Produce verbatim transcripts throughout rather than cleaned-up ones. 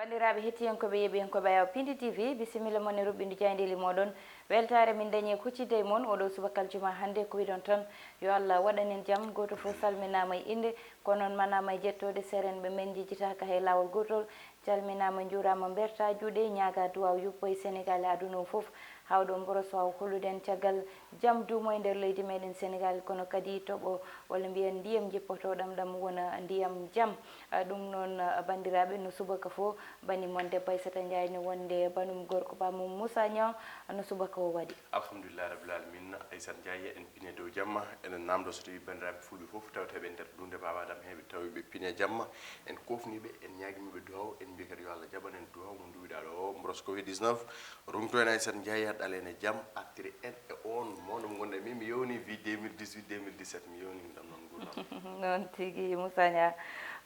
Banndiraaɓe hettiyankooɓe, yeeɓiyankooɓe Ayaw Pindi T V, bisimilla mon e roɓɓindu jaayndeeli mooɗon. Weltaare min dañi e kuccidde e mon oɗo subaka aljuma hannde. Ko wiɗon tan, yo Allah waɗan en jam. Gooto fof salminaama e innde, kono noon manaama e jettode. Seerenɓe men njejjitaaka hay laawol gootol. Calminaama, njuuraama, mbertaa juuɗe, ñaagaa duwaaw yuppo e Senegaal e aduna o fof. Hawɗo mboroso haw hollude en caggal jam duumo e nder leydi meɗen Senegaal, kono kadi toɓo walla mbiyen ndiyam jippoto ɗam, ɗam wona ndiyam jam. Ah, ɗum noon, ah, banndiraaɓe, no subaka fof, bani mon debbo Aissata Ndiaye ne wonde banum gorko ba mum Moussa Niang, no subaka o waɗi? Alhamdulillah Rabbil Alamin, Aissata Ndiaye, eɗen pine dow jamma, eɗen namdo so tawi banndiraaɓe fulɓe fof tawteɓe nder dunde Baba Adam heɓe tawi ɓe pine jamma, en kofniɓe, en ñaagimiɓe duwaw, en mbi kadi yo Allah jaɓan en duwaw mo nduwiɗa ɗo o, mboros covid dix-neuf, rungto en Aissata Ndiaye, ɗalen e jam, artire en e on mondo mo gonɗen. Min mi yewni vi deux mille dix-huit, deux mille dix-sept, mi yewni ɗam noon nguurdam. Noon tigi, Moussa Niang.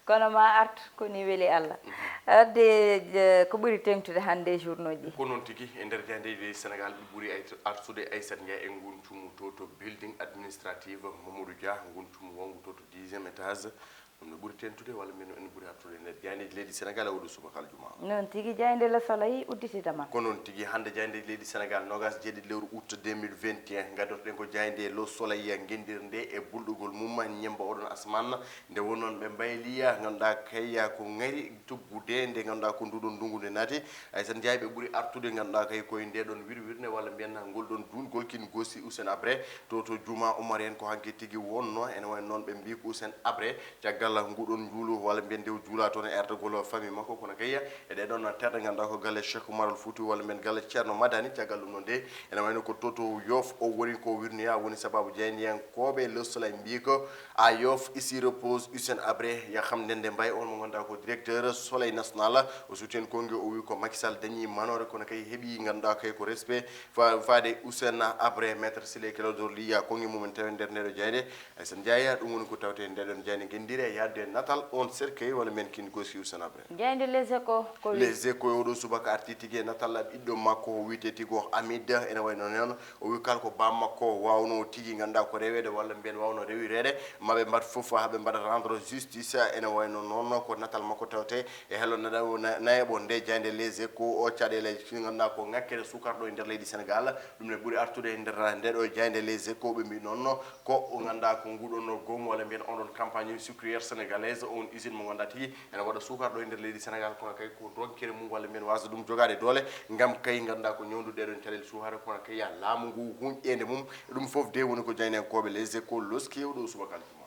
Kono ma art, ko ni weli Allah. Adde, je, ko ɓuri teŋtude hannde e journaux ji? Ko noon tigi, e nder jaayndeeji leydi Senegaal, ɓe ɓuri ay-, artude Aissata Ndiaye e ngun cumu to, to building administrative Mamadou Dia, ngun cumu wongu to, to dixième étage. Ɗum no ɓuri teŋtude, walla mbiyen no en ɓuri artude e nder jaayndeeji leydi Senegaal e oɗo subaka aljuma. Noon tigi, jaaynde Le Soleil udditidama. Ko noon tigi, hannde jaayndeeji leydi Senegaal, noogaas e jeeɗiɗi lewru août deux mille vingt et un, ngaddotoɗen ko jaaynde Le Soleil, ngenndirnde e bulɗugol mum, ñemmba oɗon asmaan, nde wonnoon ɓe mbayliya, ngannduɗaa kay ko ŋari tuggude, nde ngannduɗaa ko nduɗon ndungu nde naati. Aissata Ndiaye, ɓe ɓuri artude, ngannduɗaa kay koye nde ɗon wirwirnde, walla mbiyen ngol ɗon duulgol kin goosi Hissène Habré, to, to juma Omar en ko hanki tigi wonno. Ene wayi noon ɓe mbi ko Hissène Habré, caggal nguɗon njuulu, walla mbiyen nde o juula toon e ardagol famille makko, kono kay e ɗe ɗon terɗe ngannduɗaa ko galle Cheikh Oumar Al Fouti, walla mbiyen galle Ceerno Madani, caggal ɗum noon de, ene wayno ko to, to Yoff o woni ko wirnoya, woni sababu jaayndiyankooɓe Le Soleil mbi ko à Yoff, ici repose Hissène Habré, ya xam ndende mbay on mo ngannduɗaa ko directeur Soleil National, o suuti heen konngi, o wi ko Macky Sall dañi manoore, kono kay heɓi ngannduɗaa kay ko respect fa-, faade Hissène Habré, Maître Ciré Clédor Ly, ya konngi mum en tawi nder ndeɗo jaaynde. Aissata Ndiaye, ɗum woni ko tawte e ndeɗon jaaynde, ngenndire e yaade natal on cercueil, walla mbiyen kin goosi Hissène Habré. Jaaynde Les Échos, ko wi? Les Échos e oɗo subaka arti tigi e natal ɓiɗɗo makko, o wiyetee tigi ko Hamid, ene wayno noon, o wi kala ko bammakko waawno tigi ngannduɗaa ko reweede, walla mbiyen waawno rewireede, ma ɓe mbaɗ fof haa ɓe mbaɗa rendre justice. Ene wayno noon ko natal makko tawte e hello naɗa-, na-, nayeɓo nde jaaynde Les Échos, o caɗeele ngannduɗaa ko ŋakkere sukarɗo e nder leydi Senegaal. Ɗum ne ɓuri artude e nder ndeɗo jaaynde Les Échos, ɓe mbi noon ko o ngannduɗaa ko nguɗon goomu, walla mbiyen on ɗon compagnie sucrière sénégalaise, on usine mo ngannduɗaa tigi ene waɗa suukar ɗo e nder leydi Senegaal, kono kay ko ronkere mum, walla mbiyen waasa ɗum jogaade doole, ngam kay ngannduɗaa ko ñawndude ɗeɗon caɗeele suukar, kono kay ya laamu ngu huñƴeende mum. Ɗum fof de woni ko jaayndiyankooɓe Les Échos loski e oɗo subaka aljuma.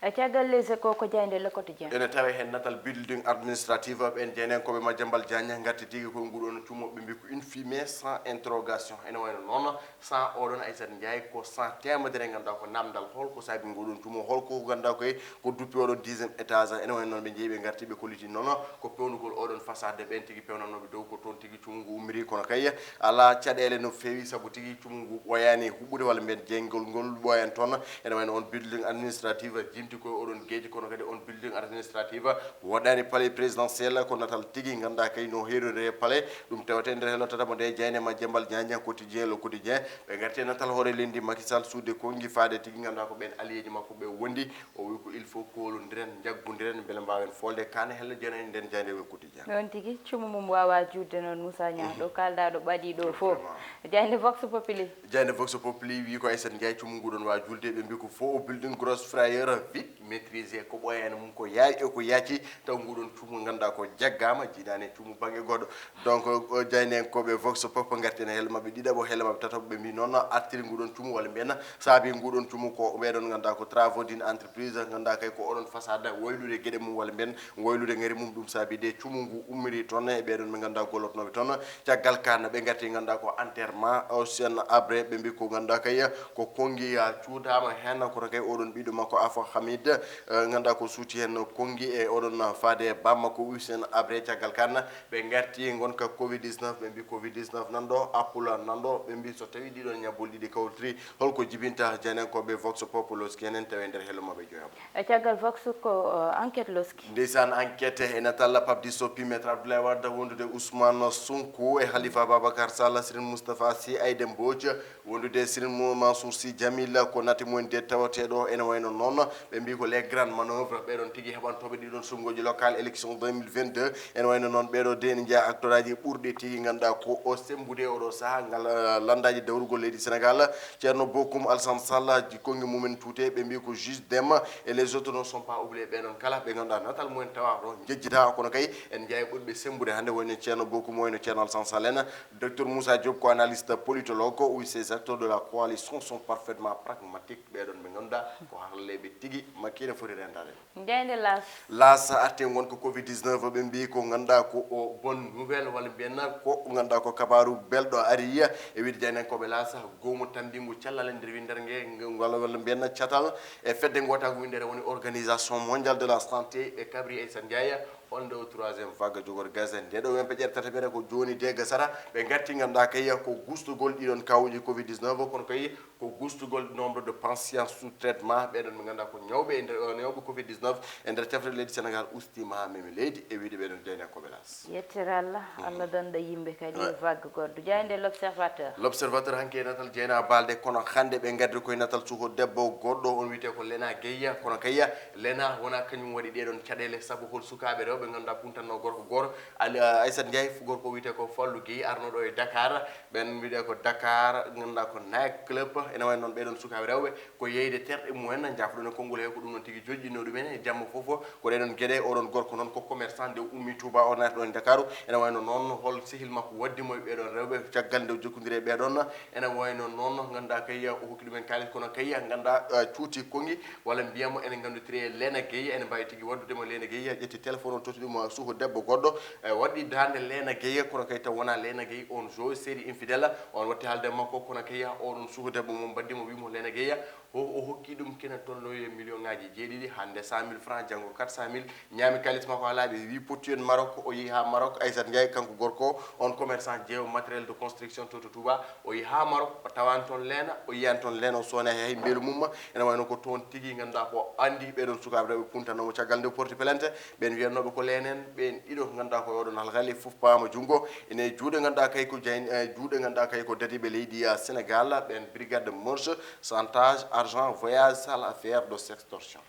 E caggal Les Échos ko jaaynde Le Quotidien. Ene tawe heen natal building administrative, ɓeen jaayndiyankooɓe Madiambal Diagne ngarti tigi ko nguɗon cumo, ɓe mbi ko une fumée sans interrogation. Ene wayno noon, sans oɗon Aissata Ndiaye, ko sans teemedere, ngannduɗaa ko namdal hol ko saabi nguɗon cumo, hol ko ngannduɗaa koye ko duppi oɗon dixième étage. Ene wayno noon, ɓe njeyi ɓe ngarti ɓe kolliti noon ko pewnugol oɗon façade, ɓeen tigi pewnanooɓe dow ko toon tigi cumu ngu ummiri, kono kay alaa caɗeele no feewi, sabu tigi cumu ngu ɓooyaani huɓɓude, walla mbiyen jeyngol ngol ɓooyaani toon. Ene wayno on building administrative jimti koye oɗon geeji, kono kadi on building administrative woɗɗaani palais présidentiel, ko natal tigi ngannduɗaa kay no heerori e palais. Ɗum tawete nder hello tata mo nde jaaynde Madiambal Diagne, Quotidien, Le Quotidien. Ɓe ngarti e natal hoore leydi Macky Sall suuɗde konngi faade tigi ngannduɗaa ko ɓeen alliéji makko ɓe wondi. O wi ko il faut koolondiren, njaggondiren, mbele mbaawen folde kaane hello jeenayi nden jaaynde Le Quotidien. Noon tigi, cumu mum waawaa juutde noon, Moussa Niang, ɗo kaalɗaa ɗo ɓadii ɗo fof. Vraiment. Jaaynde Vox Populi. Jaaynde Vox Populi wi ko Aissata Ndiaye cumu ngu ɗon waawaa juulde, ɓe mbi ko faux building grosse frayeur vide maîtrisé, ko ɓooyaani mum ko yaawi e ko yaaci, taw ngu ɗon cumu ngannduɗaa ko jaggaama, jiidaani e cumu bannge goɗɗo. Donc, o, jaayndiyankooɓe Vox Pop ngarti heen hello maɓɓe ɗiɗaɓo, hello maɓɓe tataɓo, ɓe mbi noon artiri ngu ɗon cumu, walla mbiyen saabi ngu ɗon cumu ko ɓee ɗon ngannduɗaa ko travaux d'une entreprise, ngannduɗaa kay ko oɗon façade waylude geɗe mum, walla mbiyen waylude ŋari mum, ɗum saabi de cumu ngu ummiri toon e ɓee ɗon ɓe ngannduɗaa gollotnooɓe toon. Caggal kaan ɓe ngarti ngannduɗaa ko enterrement Hissène Habré, ɓe mbi ko ngannduɗaa kay ko konngi cuutaama heen, kono kay oɗon ɓiɗɗo makko Afo Hamid, eh, ngannduɗaa ko suuti heen konngi e oɗon faade bammakko Hissène Habré. Caggal kaan ɓe ngarti ngonka covid dix-neuf, ɓe mbi covid dix-neuf nan ɗo, Apple nan ɗo, ɓe mbi so tawi ɗiɗon ñabbuli ɗiɗi kawritiri, holko jibinta? Jaayndiyankooɓe Vox Populi loski heen, en tawi nder hello maɓɓe joyaɓo. E caggal Vox ko, uh, Enquête loski. Ndeysaan, Enquête e natal Pape Disso, Maître Abdoulaye Wade, wondude Ousmane Sonko e Khalifa Babacar Sall, Serigne Moustapha Sy, Aïda Mbodj, wondude Serigne Mo-, Mansour Sy Djamil, ko naati mumen de tawateɗo ene wayno noon. Ɓe mbi ko les grandes manœuvres, ɓeɗon tigi heɓantoɓe ɗiɗon sumgoji local élection deux mille vingt-deux. Ene wayno noon ɓeɗo de ne jeeya acteur aji ɓurɗi tigi ganduɗa ko o sembude oɗo saaha ngal, eh, landaji dawrugol leydi Sénégal. Ceerno Bokum Alsan Sall, ji konngi mumen tuute, ɓe mbi ko juge Dème et les autres ne sont pas oubliés. Ɓeɗon kala ɓe ganduɗa natal mumen tawa ɗo jejjita, kono kay en jeeya ɓurɓe sembude hannde, wayno Ceerno Bokum, wayno Ceerno Alsan Sall en. Docteur Moussa Diop ko analyste politologue, o wi ces acteurs de la coalition sont parfaitement pragmatiques. Ɓeɗon ɓe ganduɗa ko harleɓe tigi, Macky ne foti rendade. Jeyde las. Las arte ngon ko covid dix-neuf, ɓe mbi ko ganduɗa ko o bonne nouvelle, walla mbiyen ko ganduɗa ko kabaru belɗo ari e wiide jeynankoɓe las. Goomu tambingu cellal e nder windere nge, ngal walla mbiyen catal e fedde gotagu windere woni Organisation Mondiale de la Santé, ɓe kabri e Aysata Ndiaye, holnde o troisième vague jogor gasa nde ɗo wempe ƴere tataɓere ko joni de gasata. Ɓe gatti ganduɗa kay ko gustugol ɗiɗon kawuji covid dix-neuf, kono kay ko gustugol nombre de patients sous traitement, ɓeɗon ɓe ganduɗa ko ñawɓe e nder, eh, ñawɓe covid dix-neuf e nder tefre leydi Sénégal ustima memi leydi e wiide ɓeɗon jeynankoɓe las. Yettere Allah, Allah danda yimɓe kadi vague goɗɗo. Jeyde l'observateur. L'observateur hanki e natal jeyna balde, kono hande ɓe gaddi koye natal suko debbo goɗɗo, on wiyete ko Lena Gueye, kono kay Lena wona kañum waɗi ɗeɗon caɗele, saabu hol sukaɓe rewɓe ganduɗa puntanno gorko goto, Ali, eh, Aysata Ndiaye, gorko wiyete ko Fallou Gueye, arnoɗo e Dakar, ɓen mbiɗe ko Dakar, ganduɗa ko night club, ene wayno noon ɓeɗon sukaɓe rewɓe ko yeyde terɗe mumen, jafɗon e konngol he ko ɗum noon tigi joƴƴinno ɗumen e jamma fof. Ko ɗeɗon geɗe, oɗon gorko noon ko commerçant, nde ummi Touba o naati ɗon e Dakaru. Ene wayno noon hol sehil makko waddi mo e ɓeɗon rewɓe caggal nde o jokkondiri e ɓeɗon. Ene wayno noon ganduɗa kay o hokki ɗumen kaalis, kono kay ganduɗa, eh, cuuti konngi walla mbiyamo ene gandotiri e Lena Gueye, ene mbawi tigi waddude mo Lena Gueye, ƴetti téléphone o totti ɗum suko debbo goɗɗo, eh, waɗɗi dande Lena Gueye, kono kay taw wona Lena Gueye on jo série infidèle, on watti haalde makko, kono kay oɗon suko debbo mo mbaddi mo wimo Lena Gueye, o, o hokki ɗum kene tolno e million ngaji jeeɗiɗi, hande cent mille francs, janngo quatre cent mille, ñaami kalis makko ha laaɓi, wi potti en Maroc, o yeehi ha Maroc, Aysata Ndiaye kanko gorko, on commerçant jeewo matériel de construction to, to Touba, o yeehi ha Maroc, o tawani toon Lena, o yiyani toon Lena, o sowani hay mbeelu mum, ene wayno ko toon tigi ganduɗa ko andi ɓeɗon sukaɓe rewɓe puntanomo caggal nde porti plainte, ɓen wiyannoɓe ko Lena en, ɓen ɗiɗo ganduɗa ko oɗon halkali fof paama jungo, ene juuɗe ganduɗa kay ko jayn-, eh, juuɗe ganduɗa kay ko dadiɓe leydi, ah, Sénégal, ɓen brigade de mœurs, chantage, argent, voyage, sale affaire de sextorsion.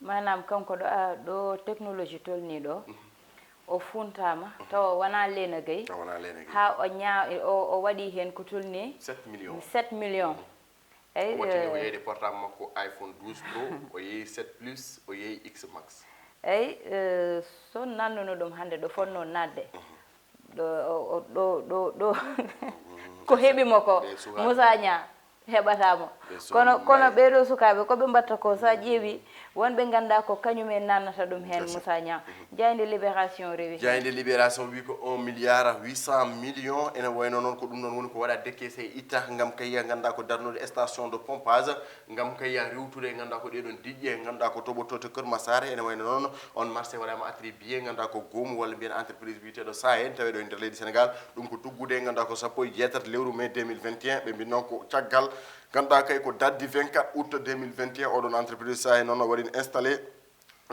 Manam kanko ɗo, ah, ɗo technologie tolni ɗo, o funtama, tawa wona Lena Gueye, tawa wona Lena Gueye. Ha o ña-, o, o waɗi hen ko tolni sept millions. Sept millions. Eyyi, o wattini ko, eh, yeyde portable makko iPhone douze Pro, o yeeyi sept Plus, o yeeyi X Max. Eyyi, eh, so nannuno ɗum hande ɗo fonno nadde. Ɗo, o, o, ɗo, ɗo, ɗo. Ko heɓi mo ko, ɓe sukaɓe. Moussa Niang heɓata mo. Ɓe sukaɓe kono, kono ɓeɗo sukaɓe ko ɓe mbatta ko, sa ƴeewi wonɓe ganda ko kañum en nannata ɗum hen. Moussa Niang. Jayde Libération rewi hen. Jayde Libération wi ko un milliard huit cent millions. Ene wayno noon ko ɗum noon woni ko waɗa décaissé itta ngam kay ganda ko darnude station de pompage. Ngam kay ya rewtude e ganduɗa ko ɗeɗon diƴƴe ganduɗa ko toɓotote Kër Massar, ene wayno noon on marché waɗama attribué ganduɗa ko goomu walla mbiyen entreprise biyeteɗo Sahen, taweɗo e nder leydi Sénégal. Ɗum ko tuggude ganduɗa ko sappo e jeetati lewru mai deux mille vingt et un, ɓe mbinno ko caggal ganduɗa kay ko date du vingt-quatre août deux mille vingt et un, oɗon entreprise Sahen noon o waɗi installé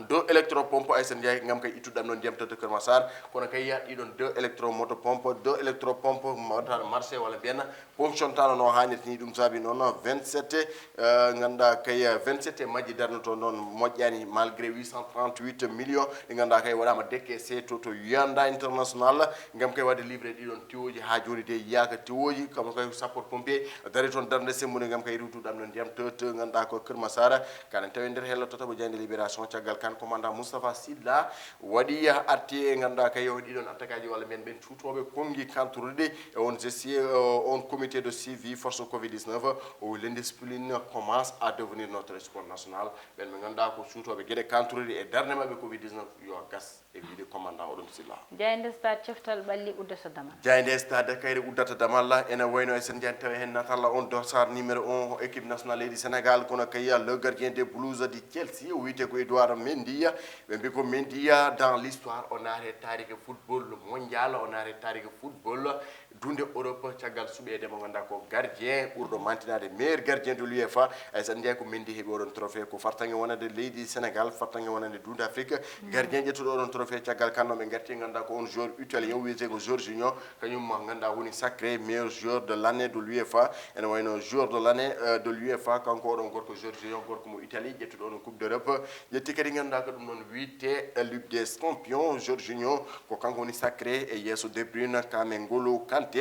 deux électropompe Aïssa Ndiaye ngam kay ittude ɗam ɗon ndiyam to Kër Massar. Kono kay ya ɗiɗon deux électromotopompe, deux électropompe mawtaɗo marché walla mbiyen ponction tano no hannirta ni. Ɗum saabi noon vingt-sept, eh, ganduɗa kay vingt-sept majji darnoto noon moƴƴani, malgré huit cent trente-huit millions ɗi ganduɗa kay waɗama décaissé to, to Yanda International ngam kay wadde livré ɗiɗon tiwoji. Ha joni de yiyaka tiwoji, kam kay sapeur pompier dari toon darde sembude ngam kay rewtude ɗam ɗon ndiyam to, to ganduɗa ko Kër Massar. Kaɗen tawi nder hello tataɓo jayde Libération, caggal kan commandant Moustapha Sylla waɗi arti e ganduɗa kay o ɗiɗon attaquaji walla mbiyen ɓen cuutoɓe konngi kanturuɗi e on gestion, eh, on comité de suivi force covid dix-neuf. O wi l'indiscipline commence à devenir notre sport national. Ɓen ɓe ganduɗa ko cuutoɓe gueɗe kanturuɗi e darde mabɓe covid dix-neuf yo gas e wiide commandant oɗon Sylla. Jayde Stade coftal ɓalli uddata damal. Jayde Stade kayre uddata damal, ene wayno e sen jani tawi hen natalla on dorsar numéro un équipe nationale leydi Sénégal, kono kay le gardien des Blues de Chelsea, o wiyete ko Edouard Mendy. Ɓe mbi ko Mendy dans l'histoire, o naate taarike football mondial, o naate taarike football dunde Europe, caggal suɓeede mo ngannduɗaa ko gardien ɓurɗo mantinaade, meilleur gardien de l'UEFA. Ay, so en njeeyi ko Mendy heɓi oɗon trophée, ko fartaŋŋe wonande leydi Sénégal, fartaŋŋe wonande dunde Afrique. Gardien ƴettuɗo oɗon trophée caggal kanno ɓe ngarti, ngannduɗaa ko on joueur italien wiyetee ko Jorginho, kañum ngannduɗaa woni sacré meilleur joueur de l'année de l'UEFA. Ene wayno joueur de l'année, euh, de l'UEFA, kanko oɗon gorko Jorginho, gorko mo Italie, ƴettuɗo oɗon Coupe d'Europe. Ƴetti kadi ngannduɗaa ko ɗum noon wiyetee, euh, Ligue des Champions, Jorginho, ko kanko woni sacré e yeeso De Bruyne, kam e N'Golo Kanté.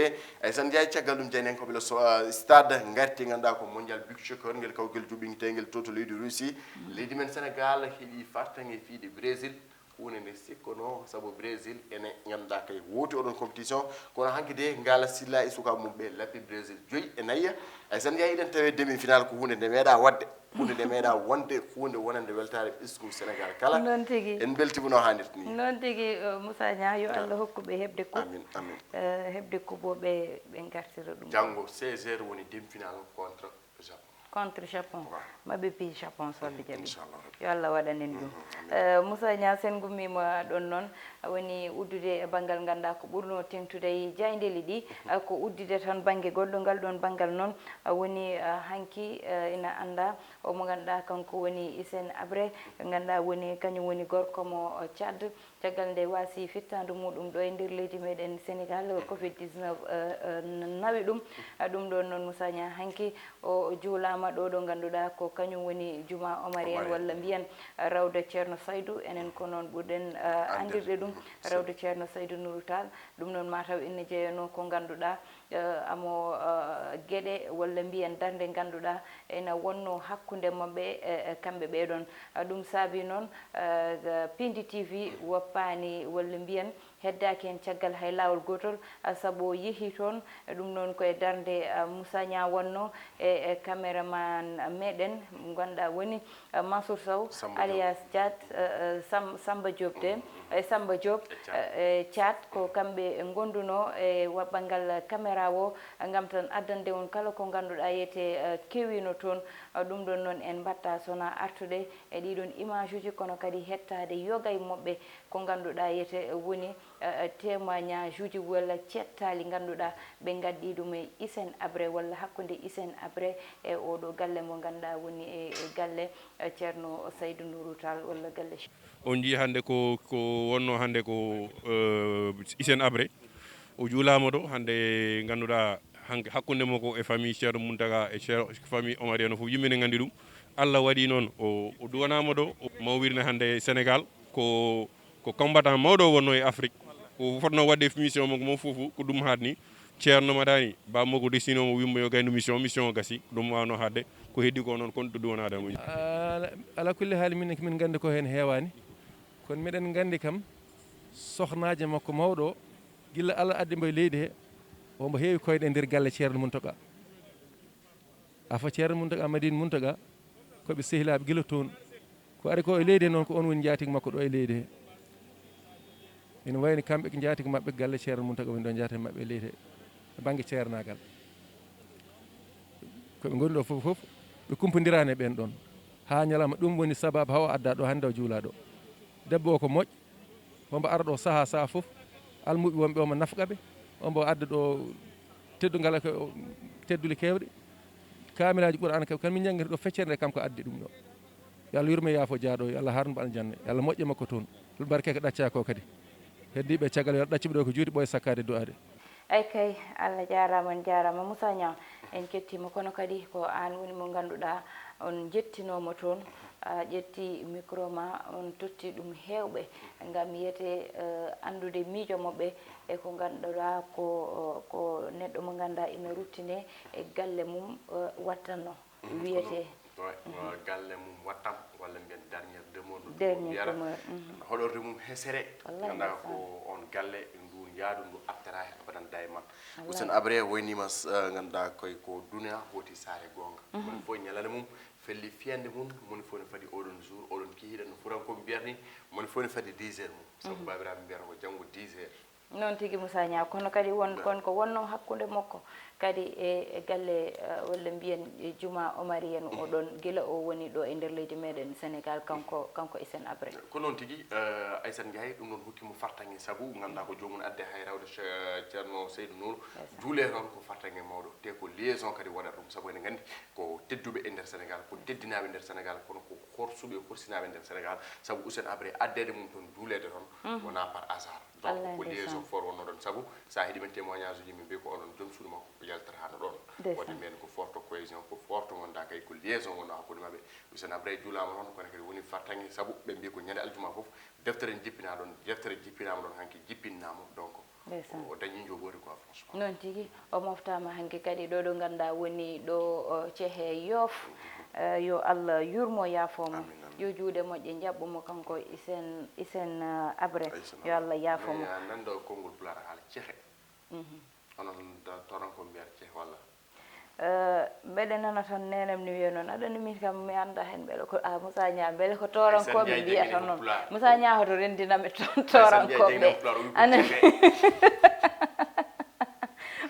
Ay, so en njeeyi caggal ɗum, jeynen ko ɓe so, euh, stade ngarti, ngannduɗaa ko Mondial Beach Soccer, ngel kawgel juɓɓinteengel to, to leydi Russie. Leydi men Sénégal heɓi fartaŋŋe fiyde Brésil. Huunde nde sikkono, sabu Brésil ene ngannduɗaa kay wooti oɗon compétition, kono hanki de Ngala Sylla e sukaaɓe mum ɓe lappi Brésil joyi e nayi. Ay, so en njeeyi eɗen tawe demi-finale, ko huunde nde meeɗaa waɗde, huunde nde meeɗaa wonde, huunde wonande weltaare ɓesngu Sénégal kala. Noon tigi. En mbeltiima no haanirta ni. Noon tigi, eh, Moussa Niang, yo Allah hokku ɓe heɓde coupe. Amin, amin. Eh, heɓde coupe o ɓe, ɓe ngartira ɗum. Janngo seize heures woni demi-finale contre Japon. Contre Japon. Waaw. Maɓɓe piyi Japon, so Allah jaɓi. Inchallah Rabbi. Yo Allah waɗan en ɗum. Mhm, amin. Eh, Moussa Niang, sen ngummiima ɗon noon, a woni uddude e banngal ngannduɗaa ko ɓurno teeŋtude e jaayndeeli ɗi, eh, ko uddude tan bannge goɗɗo. Ngal ɗon banngal noon, a woni, eh, hanki, eh, ina anndaa, o mo ngannduɗaa kanko woni Hissène Habré, ngannduɗaa woni, kañum woni gorko mo, eh, Tchad. Caggal nde waasi fittaandu muuɗum ɗo e nder leydi meɗen Sénégal, covid dix-neuf, eh, eh, nawi ɗum. Eh, ɗum ɗon noon, Moussa Niang, hanki o juulaama ɗo, ɗo ngannduɗaa ko kañum woni Juma Omarienne, walla mbiyen, eh, Rawda Ceerno Saydu. Enen ko noon ɓurɗen, eh, anndirde ɗum, Rawda Ceerno Saydu Nourou Tall. Ɗum noon, mataw ina jeyanoo ko ngannduɗaa, eh, amo, eh, geɗe walla mbiyen darnde ngannduɗaa ena wonnoo hakkunde maɓɓe, eh, eh, kamɓe ɓee ɗoon. Eh, ɗum saabii noon, eh, Pindi T V woppaani walla mbiyen heddaaki heen caggal hay laawol gootol, eh, sabu o yehii toon. Eh, ɗum noon ko e darnde, eh, Moussa Niang wonnoo e, e caméraman meɗen, mo ngannduɗaa woni, eh, Mansour Sow, Samba Diop. Alias Diat, eh, eh, Sam-, Samba Diop de, e Samba Diop, e Thiat. Eh, e Thiat, ko kamɓe ngondunoo e wa-, banngal caméra o, ngam tan addande on kala ko ngannduɗaa yete, eh, kewiino toon. Eh, ɗum ɗon noon en mbaɗta sona artude e ɗiɗon image uji, kono kadi hettaade yoga e moɓɓe ko ngannduɗaa yete, eh, woni, eh, eh, témoignage uji walla cettaali ngannduɗaa ɓe ngaddi ɗum e Hissène Habré walla hakkunde Hissène Habré e oɗo galle mo ngannduɗaa woni e, e galle, eh, Ceerno Saydu Nourou Tall walla galle. On njii hannde ko, ko wonno hannde ko, eh, Hissène Habré. O juulaama ɗo hannde, ngannduɗaa hank-, hakkunde makko e famille Ceerno Mountaga e Ceer-, famille Omarienne fof, yimɓe ne nganndi ɗum. Allah waɗi noon o, o duwanaama ɗo, o mawwirne hannde Sénégal. Ko, ko combattant mawɗo o wonno e Afrique. Ko fotno waɗde mission makko mo fof ko ɗum haɗni. Ceerno Madani, baaba makko destinoo mo, wimmo yo gaynu mission, mission o gasi. Ɗum waawno haɗde. Ko heddi ko noon kon to duwanaade mo. Ala, ala kulli haali, minen ko min nganndi ko heen heewaani. Kono miɗen nganndi kam, sohnaajo makko mawɗo o, gila Allah addi mbo e leydi he, ombo heewi koyɗe e nder galle Ceerno Mountaga. Afa Ceerno Mountaga, Madina Mountaga, ko ɓe sehilaaɓe gila toon. Ko ari ko e leydi he noon, ko on woni njaatig makko ɗo e leydi he. Ina wayni kamɓe ko njaatig maɓɓe galle Ceerno Mountaga woni ɗo, njaatig maɓɓe e leydi he, e bannge ceernaagal. Ko ɓe ngoni ɗo fof, fof ɓe kumpondiraani e ɓeen ɗoon. Haa ñalawma, ɗum woni sabaabu haa o adda ɗo hannde o juula ɗo. Debbo o ko moƴƴo, hombo ara ɗo sahaa, sahaa fof, almuɓe wonɓe omo nafqa ɓe, hombo adda ɗo teddungal, ko teddule keewɗe, kaamilaaji Qur'aana keewɗi, kan min njannginta ɗo feccere nde kanko addi ɗum ɗo. Yo Allah yurmo, yaafo jaaɗo, yo Allah haarnu mo aljanna, yo Allah moƴƴe makko toon. Albarka ko ɗaccaa ko kadi. Heddiiɓe caggal, yo Allah ɗaccu ɓe ɗo ko juuti ɓooy sakkaade du'aade. Ay kay, Allah jaaraama, on jaaraama. Moussa Niang, en kettiima, kono kadi ko aan woni mo ngannduɗaa, on njettinooma toon, a ƴetti micro ma, on totti ɗum heewɓe, ngam yiyete, eh, anndude miijo maɓɓe e ko ngannduɗaa ko, ko neɗɗo mo ngannduɗaa ina ruttine e galle mum, eh, wattanno. Mhm. Wiyete. Kono, ouais, mhm, galle mum wattam, walla mbiyen dernière demeure, no ɗum Dernière wiyata. Demeure, mhm. Hoɗorde mum hesere, Wallahi, ngannduɗaa ndeysaan. Ko on galle ndu yaadu ndu artata he abadan dayma. Wallahi. Hissène Habré wayniima, eh, ngannduɗaa koye ko duniya hooti saare goonga. Mhm. Moni fof ñalande mum, felli fiyande mum, moni fof ne fadi oɗon jour, oɗon kihiɗen no Furankoɓe mbiyata ni, moni fof ne fadi dix heures mum. Sabu, mhm, baabiraaɓe mbiyata ko janngo dix heures. Noon tigi, Moussa Niang, kono kadi won kon ko wonnoo hakkunde makko kadi e e galle, eh, walla mbiyen, e juma omariyen o ɗon, gila o woni ɗo e nder leydi meɗen Sénégal, kanko kanko Hissène Habré. Ko noon tigi, eh, Aissata Ndiaye, ɗum ɗon hokki mo fartaŋŋe, sabu ngannduɗaa ko joomum adde hay rewde Ce- Ceerno Seydou Nour, juulee toon ko fartaŋŋe mawɗo, te ko liaison kadi waɗata ɗum, sabu eɗen nganndi ko tedduɓe e nder Sénégal, ko teddinaaɓe e nder Sénégal, kono ko horsuɓe e horsinaaɓe e nder Sénégal, sabu Hissène Habré addeede mum toon, juuleede toon, wonaa par hasard. Donc ko liaison fort wonnoo ɗon, sabu so a heɗii men témoignage uji, min mbiyi ko onon joom suudu makko ko yaltata hano ɗon. Waɗde mbiyen ko forte cohésion, ko forte ngannduɗaa kay ko liaison wonnoo hakkunde maɓɓe. Hissène Habré juulaama toon, kono kadi woni fartaŋŋe, sabu ɓe mbiyi ko ñande aljuma fof deftere ne jippinaa ɗon, deftere jippinaama ɗon, hanki jippinnaama, donc o dañi njogoori quoi, franchement. Noon tigi, o moftaama hanki kadi ɗo ɗo ngannduɗaa woni ɗo, o, cehe Yoof. Eh, yo Allah yurmo, yaafo mo. Amin, amin. Yo juuɗe moƴƴe njaɓɓu mo kanko Hissène, Hissène, eh, Habré. Yo Allah yaafo mo. Mais, ah, nanndo konngol pulaar haala cehe. Onon da- tooranko mbiyata cehe walla? Eh, mbeɗe nana tan neenam ni wiya noon. Aɗa anndi min kam mi annda heen mbele ko, ah, Moussa Niang, mbele ko toorankooɓe mbiyata noon. Moussa Niang hoto renndinam e toon toorankooɓe. Anan.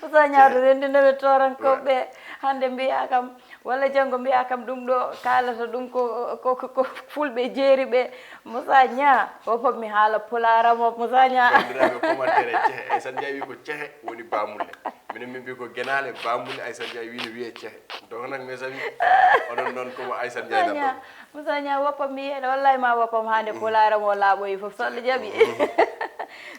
Moussa Niang hoto renndinam e toorankooɓe. Hannde mbiyaa kam, walla janngo mbiyaa kam ɗum ɗo kaalata ɗum ko, ko, ko, ko fulɓe jeeri ɓe. Moussa Niang, o fof mi haala pulaar am o, Moussa Niang. Banndiraaɓe commentaire e cehe, Aissata Ndiaye wi ko cehe woni baamulle. Minen min mbi ko genaale, baamulle, Aissata Ndiaye wi no wiyee cehe. Donc nag, mes amis, oɗon noon ko mo Aissata Ndiaye nan ɗon. Moussa Niang, woppa mi yeeɗa, wallahi ma woppam haa nde pulaar am o laaɓoyi fof, so Allah jaɓi.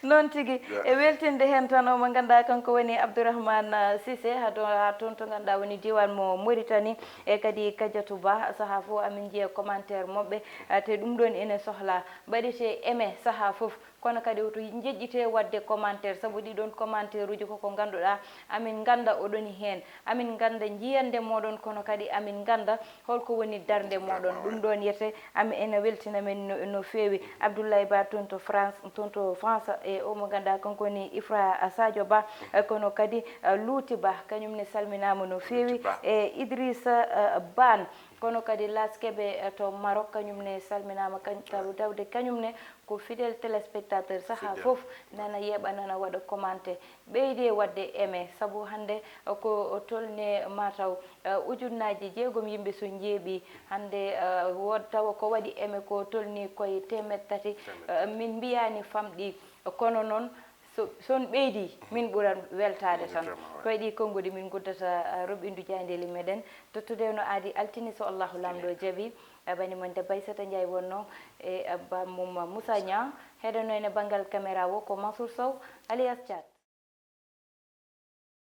Noon tigi, e weltinde heen tan o mo ngannduɗaa kanko woni Abdourahmane, ah, Cissé, haa to, haa toon to ngannduɗaa woni diiwaan mo Mauritanie, e kadi Kadiatou Ba, sahaa fof amin njiya commentaire moɓɓe, ah, te ɗum ɗoon ene sohla mbaɗetee aimé sahaa fof, kono kadi woto njeƴƴite waɗde commentaire, sabu ɗii ɗoon commentaire uji koko ngannduɗaa amin ngannda oɗoni heen, amin ngannda njiyannde moɗon, kono kadi amin ngannda holko woni darnde moɗon. Ɗum ɗoon yete am ene weltina men no, no feewi. Abdoulaye Ba toon to France, toon to France, e o mo ngannduɗaa kanko woni Ifra Sadio Ba, eh, kono kadi, eh, Louti Ba, kañum ne salminaama no feewi, e Idrissa, eh, Ban, kono kadi Las Kebe, eh, to Maroc, kañum ne salminaama, kañ-, taw-, tawde kañum ne ko fidèle téléspectateur, sahaa fof nana yeeɓa, nana waɗa commenté. Ɓeydi e waɗde aimé, sabu hannde ko tolni mataw, eh, ujunnaaji jeegom yimɓe so njeeɓi. Hannde, eh, wood tawa ko waɗi aimé ko tolni koye teemeɗɗe tati. Eh, min mbiyaani famɗi, kono noon so, so on ɓeydi, min ɓuran weltaade tan. Koye ɗi konnguɗi min nguddata, eh, Roɓindu Jaayndeeli meɗen, tottude no aadi altine so Allahu Laamɗo jaɓi. Eh, bani mon debbo Aissata Ndiaye wonno, e, eh, bammum Moussa Niang. Heɗono ene banngal caméra o ko Mansour Sow, alias Thiat.